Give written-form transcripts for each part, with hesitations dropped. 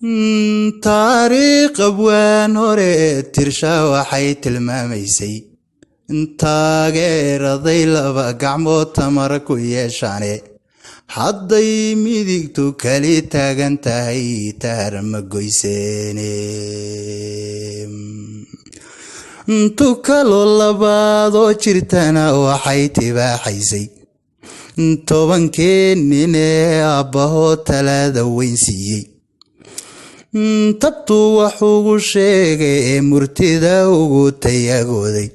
Taariikh abwaan hore tirsha waxay tilmaamaysay taageeraday laba gacmood tamar ku yeeshaane, hadday midigtu kali taagan tahay taar ma goyseene. Tukalo labaadoo jirtana waxay tibaaxaysay 10kii nin ee aabbahoo talaada weyn siiyey, tabtuu wax ugu sheegay ee murtida ugu tayagooday,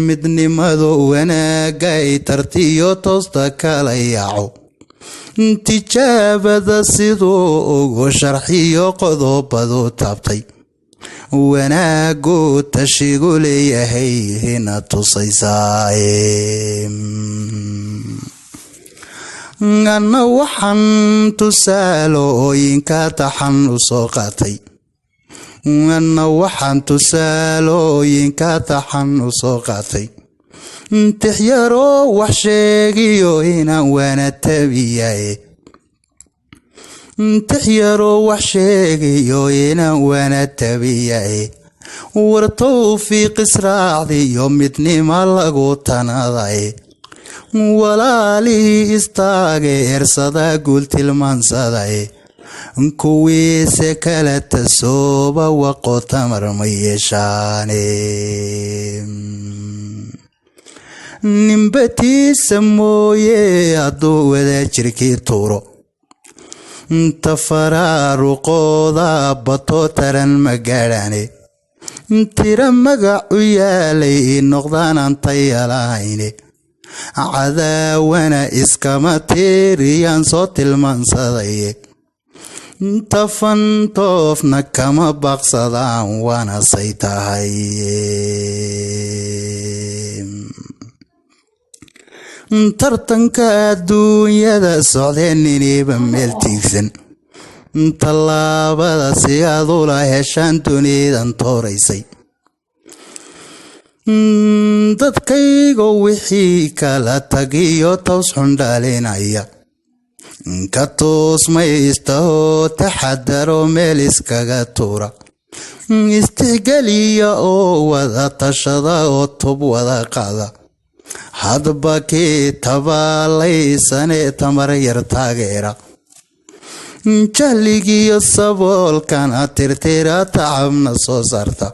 midnimadu wanaagga ay tartiyo toosta kala yaaco, tijaabada siduu ugu sharxiyo qodobadu taabtay, wanaagu tashigu leeyahay hina tusaysaaye. Anna waxaan tusaalooyinka taxan u soo qaatay, anna waxaan tusaalooyinka taxan u soo qaatay tixyaroo wax sheegiyo inaan waana tabiyaye, tixyaroo wax sheegiyo inaan waana tabiyaye. War towfiiq israacdiyo midnimo lagu tanadaye, walaalihii istaageersada guul tilmaansadaye, kuwiise kala tasooba waqo tamar ma yeeshaane. Ninbatiisa mooye hadduu wada jirkii tuuro, tafaraaruqooda bato taran ma gaadhane, tira magac u yaalay noqdaan aan tayalahayne, cadaawana iskama tiiriyaan soo tilmaansadaye, tafantoofna kama baaqsadaan waana say tahay. Tartanka adduunyada socdeen niniba meel tiigsan, tallaabada si aad ula heshaan dunidan tooraysay. Dadkaygo wixii kala tagiyo taws xun dhalinaya ka toosmaystahoo taxadaro meel iskaga tuura, istixgeliya oo wada tashada oo tub wada qaada, hadba kii tabaalaysanee tamar yar taageera, jahligiyo saboolkana tirtira, tacabna soo saarta,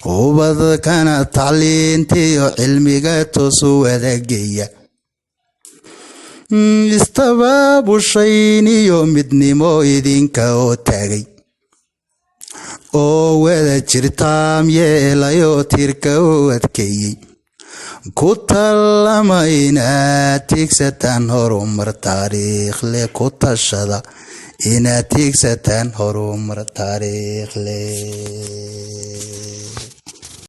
ubadkana tacliintiyo cilmiga toosu wadageeya, istabaabushayn iyo midnimo idinka oo taagay oo wada jirtaam yeelayoo tiirka u adkeeyey, ku tallama inaad tiigsataan horumar taariikhle, ku tashada inaad tiigsataan horumar taariikhle.